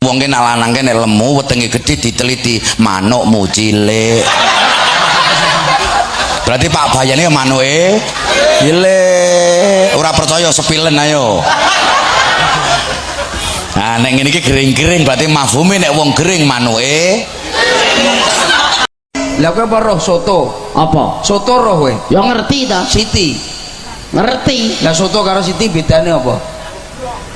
Wong ki nek lanang ki nek lemu wetenge gedhe diteliti manukmu cilik. Berarti Pak Bayane manuke cilik. Ora percaya sepilen ayo. Nah, nek ngene iki gering-gering berarti mafhume nek wong gering manuke. Lah kowe apa roh soto? Apa? Soto roh kowe? Ya ngerti ta? Siti. Ngerti. Lah soto karo siti bedane apa?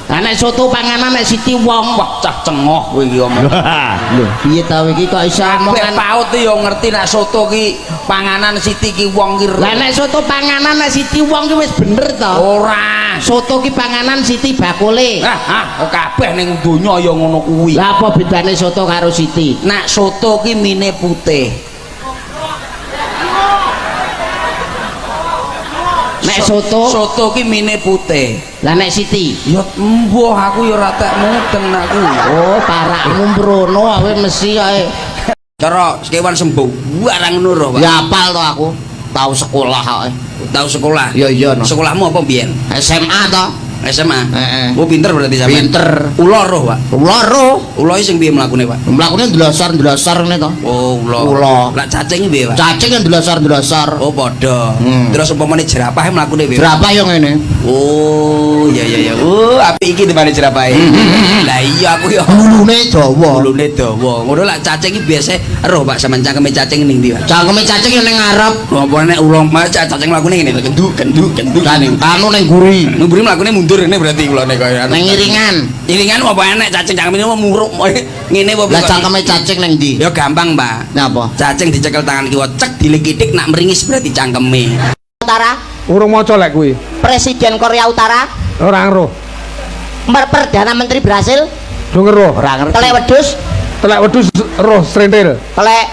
Lah nek soto panganan, nek siti wong. Wah, cah cengoh kowe iki omong. Lho, piye ta iki kok iso Kabeh omongan? PAUD ya ngerti nek soto ki panganan, siti ki wong ki. Lah nek soto panganan, nek siti wong ki wis bener ta? Ora. Soto ki panganan, siti bakule. Ah, ah, kabeh ning donya ya ngono kuwi. Lah apa bedane soto karo siti? Nek soto ki mine putih. Nek soto, Soto ki mine putih. Lah nek siti? Ya embuh, aku ya ora tek mudeng nek kuwi. Oh, parakmu mrono awe mesti ae. Cara kewan sembuh barang ngono roh, Pak. Ya apal to aku. Tau sekolah kok. Tau sekolah. Ya iya no. Sekolahmu apa mbiyen? SMA to. SMA. Heeh. Oh, pinter berarti sampean. Pinter. Ula roh, Pak. Loro. Ula iki sing piye mlakune, Pak? Mlakune ndlosor-ndlosor ngene to. Oh, ula. Ula. Lah cacing piye, Pak? Cacing yang ndlosor-ndlosor. Oh, padha. Terus umpamane jerapah mlakune piye? Jerapah yo ngene. Oh, iya iya iya. Oh, apik iki timbane jerapahe. Lah iya aku yo. Gulune dawa. Gulune dawa. Ngono lah cacing iki biasa roh, Pak, sampean cangkeme cacing ning ndi, Pak? Cangkeme cacing yo ning ngarep. Apa nek ula mas cacing mlakune ngene kenduk kenduk kenduk Kan anu ning guri. Mburi mlakune mundur ngene berarti ulane kaya anu. Ning iringan. Iringan apa enek cacing cangkeme muruk ngene apa? Lah cangkeme cacing ning ndi? Ya gampang, Pak. Napa? Cacing dicekel tangan kiwa, cek dilekitik nak meringis berarti cangkeme. Utara, Urung maca lek kuwi. Presiden Korea Utara, Ora ngeruh. Perdana Menteri Brasil, Do ngeruh. Ora ngerti. Telek wedhus, Telek wedhus roh srentil. Telek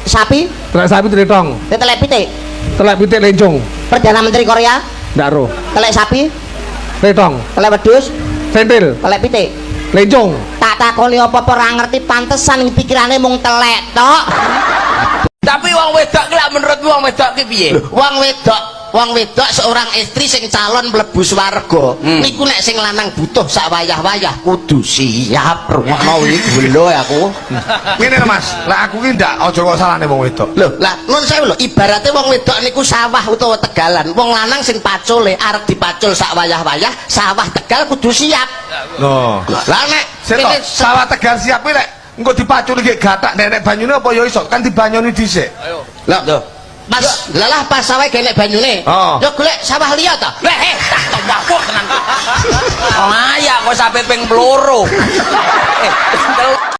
sapi, Telek sapi tritong. Telek pitik. Telek pitik lencung. Perdana Menteri Korea, Ndak roh. Telek sapi, Tritong. Telek wedhus, Sentil. Telek pitik. Lencung. Tak takoni apa-apa ora ngerti, pantesan pikirane mung telek tok. Tapi wong wedok ki lak menurutmu wong wedok ki piye? Wong wedok, wong wedok seorang istri sing calon mlebu swarga. Niku nek sing lanang butuh sak wayah-wayah kudu siap. Rungokno iki gelo aku. Ngene lho Mas, lek aku ki ndak aja kok salahne wong wedok. Lho, lah nun sewu lho, ibarate wong wedok niku sawah utawa tegalan. Wong lanang sing pacule arep dipacul sak wayah-wayah, sawah tegal kudu siap. Lho. Lah nek Sik to, sawah tegal siap kuwi lek engko dipacul iki gatak nek banyune apa ya iso kan dibanyoni dhisik. Lah, pas lalah pas sawah genek banyune. Oh. Ya golek sawah liya ta. Lah tak tawafuk tenan. Layak kok sampe ping loro.